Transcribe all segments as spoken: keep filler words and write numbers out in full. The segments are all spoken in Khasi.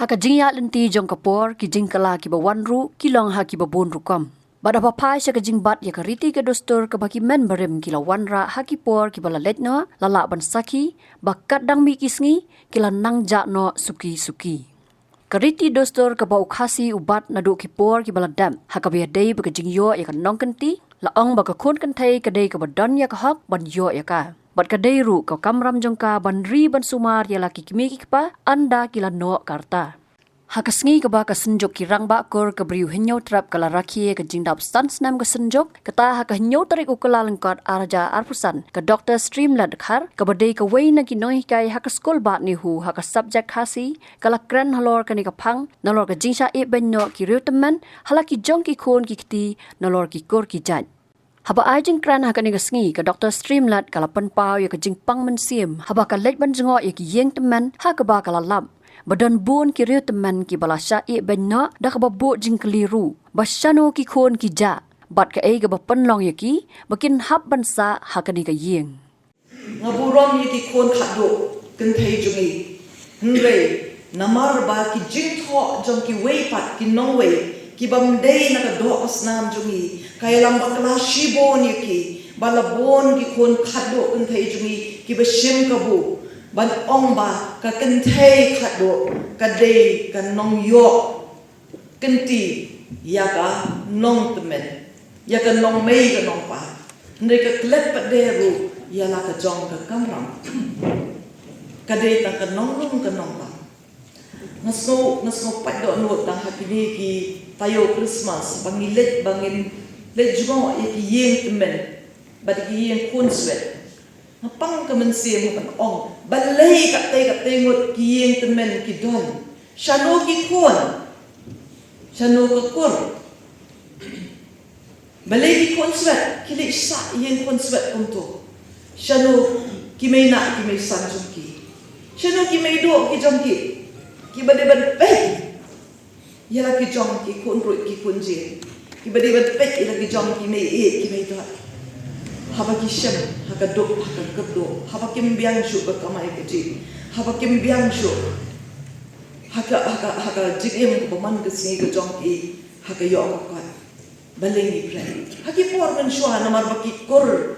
Ha ka jingïaid lynti jong ka por, ki jingkylla kiba wan ruh ki long ha kiba bun rukom. Bad haba phai sha ka jingbat ïa ka riti ka dustur kaba ki men barim ki la wanrah ha ki por kiba la leit noh, la lah ban sakhi ba katba dang mih ki sngi, ki la nang jah noh suki suki. Ka riti dustur kaba u Khasi u bat naduh ki por kiba la dep, ha kaba ïadei bad ka jingïoh ïa ka nongkynti, la ong ba ka khun kynthei ka dei kaba don ïa ka hok ban ïoh ïa ka. Bad ka dei ruh ka kamram jong ka ban ri ban sumar ïa la ki kmie ki kpa ynda ki la noh ka rta. Ha ka sngi kaba ka Synjuk ki Rangbah Kur ka Bri u Hynñiewtrep ka la rakhe ïa ka jingdap san snem ka Synjuk, kata ha ka hynñiew tarik u Kyllalyngkot ar hajar arphew san, ka Doktor Streamlet Dkhar, kaba dei kawei na ki nonghikai ha ka skul bah NEHU ha ka subject Khasi, ka la kren halor kane ka phang, nalor ka jingshah ïehnoh ki riewtymmen ha la ki jong ki khun ki kti, nalor ki kur ki jait. Haba ai jingkren ha kane ka sngi, ka Doktor Streamlet ka la pynpaw ïa ka jingpang mynsiem haba ka leit ban jngoh ïa ki ïing tymmen ha kaba ka la lap ba don bun ki riewtymmen kiba la shah ïehnoh da kaba buh jingkylli ruh ba shano ki khun ki jah, bad kaei kaba pynlong ïa ki ba kin hap ban sah ha kane ka ïing. Nga burom ïa ki khun khadduh kynthei jong ngi. Hynrei namar ba ki jingthoh jong kiwei pat ki nongwei kiba ym dei na ka doh ka snam jong ngi, ka ïalam bakla shibun ïa ki, ba la bun ki khun khadduh kynthei jong ngi kiba shim kabu ban ong ba ka kynthei khadduh ka dei ka nongïoh kynti ïa ka nongtymmen, ïa ka nongmei ka nongpa. Hynrei ka klet pat de ruh ïa la ka jong ka kamram, ka dei tang ka nonglum ka nonglam. Nga sngew, nga sngew pait dohnud tang ha kine ki taïew Christmas ba ngi leit, ba ngin leit jngoh ïa ki ïing tymmen bad ki ïing khun swet. Nga pang ka mynsiem ban ong, balei katai katai ngut ki ïing tymmen ki don? Shano ki khun? Shano ka kur? Balei ki khun swet ki leit sah ïing khun swet kumto? Shano ki mei nah ki mei san jong ki? Shano ki mei duh ki jong ki, kiba dei ban peit ïa la ki jong ki khun ruh ki khun jing, kiba dei ban peit ïa la ki jong ki mei ïeit ki mei doh? Haba ki shem ha ka duk ha ka kyrduh, haba kim biang shuh ka kamai kajih, haba kim biang shuh ha ka, ha ka, ha ka jingim kaba man ka sngi ka jong ki, ha ka ïoh ka kot. Balei ngi pret ha ki por mynshuwa? Namar ba ki kur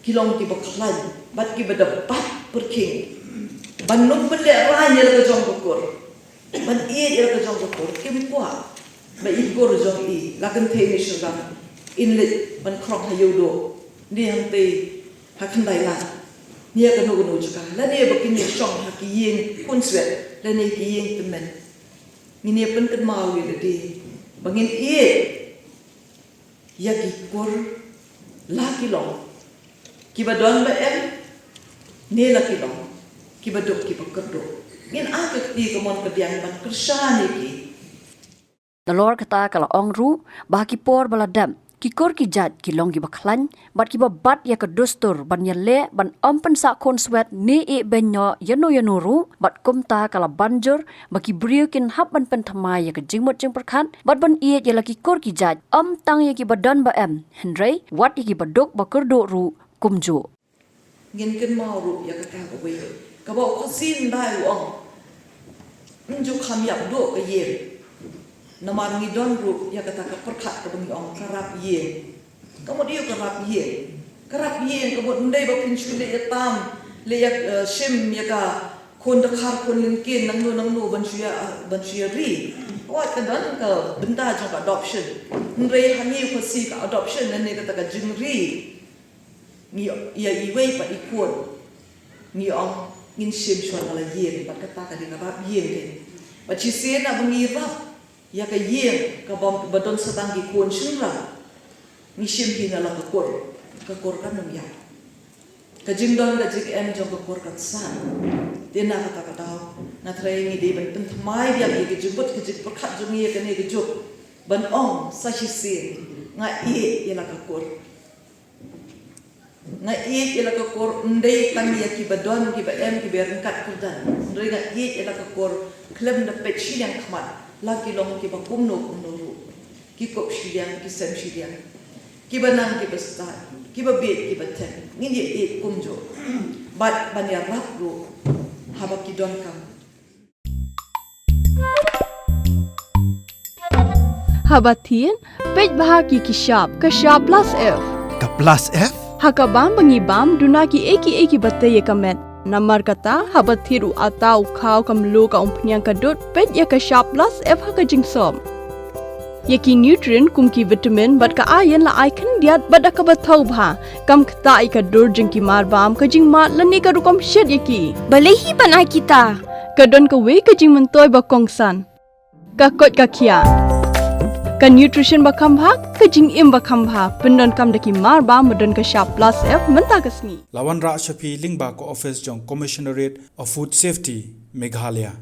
ki long kiba khlaiñ bad kiba da bat pyrkhing ban nym pynlehrain ïa la ka jong ka kur, ban ïeit ïa la ka jong ka kur. Kim kwah ba i kur jong i, la kynthei ne shynrang, in leit ban khrong ha Ïewduh, ne hangtei ha Khyndailad, ne ha kano kano jaka, lane ba kin ïa shong ha ki ïing khun swet lane ki ïing tymmen. Ngin ïa pynkynmaw ïa lade ba ngin ïeit ïa ki kur, la ki long kiba don ba em ne la ki long kiba duk kiba kyrduh. Ngin ai ka kti ka mon ka diang ban kyrshan ïa ki. Nalor kata ka la ong ruh ba ha ki por ba la dep, ki kur ki jait ki long kiba khlaiñ bad kiba bat ïa ka dustur ban ïaleh ban ym pynsah khun swet ne ïehnoh ïano ïano ruh, bad kumta ka la ban jur ba ki briew kin hap ban pynthymmai ïa ka jingmut jingpyrkhat bad ban ïeit ïa la ki kur ki jait, ym tang ïa kiba don ba em, hynrei wat ïa kiba duk ba kyrduh ruh kumjuh. Ngin kynmaw ruh ïa kata kawei kaba u Khasi Hyndai u ong, ym ju kham ïap duh ka ïing. Namar ngi don ruh ïa kata ka pyrkhat kaba ngi ong ka rap ïing. Ka mut ïa ka rap ïing, ka rap ïing ka mut ym dei ba phin shu leit ïa tam, leit ïa, eh, shim ïa ka khun dkhar khun lyngkien nangno nangno ban shu ïa, ban shu ïa ri. Wat ka don ka bynta jong ka adoption. Hynrei ha ngi u Khasi ka adoption lane kata ka jingri, ngi ïa iwei pat i khun ngi ong ngin shim shuwa na la ïing, bad kata ka dei ka rap ïing. Bad shisien na ba ngi rap ïa ka ïing kaba, ba don sa tang ki khun shynrang, ngi shim hi na la ka kur, ka kur kan ym ïap. Ka jingdon ka jingem jong ka kur kan san. Te na kata ka daw nga tharai ngi dei ban pynthymmai biang ïa ka jingmut ka jingpyrkhat jong ngi ïa kane ka juk, ban ong sa shisien, nga ïeit ïa la ka kur. Nga ïeit ïa la ka kur, ym dei tang ïa kiba don kiba em kiba ryngkat kyrdan, hynrei nga ïeit ïa la ka kur khlem da peit shiliang khmat, la ki long kiba kumno kumno ruh. Ki kup shiliang, ki sem shiliang, kiba nang kiba stad, kiba bieit kiba thep, ngin ïa ïeit kumjuh. Bad ban ïarap ruh haba ki donkam. Haba thied, peit bha ki ki shap, ka shap plus F. Ka plus F? Ha ka bam ba ngi bam, duna ki ei ki ei ki ba tei ïa ka met. Namar kata, haba thied u ata, u khaw, ka mluh, ka umphniang, ka dud, peit ïa ka shap plus F ha ka jingsop. Ïa ki nutrient kum ki vitamin bad ka iron la ai khyndiat bad da kaba thaw bha. Kam ktah ïa ka dur jong ki mar bam, ka jingmad lane ka rukom shet ïa ki. Balei hi ban ai kita? Ka don kawei ka jingmyntoi ba kongsan. Ka koit ka khiah. Ka nutrition ba kham bha, ka jingim ba kham bha. Pyndonkam da ki mar bam ba don ka shap plus F mynta ka sngi. La wanrah sha phi lyngba ka office jong Commissionerate of Food Safety, Meghalaya.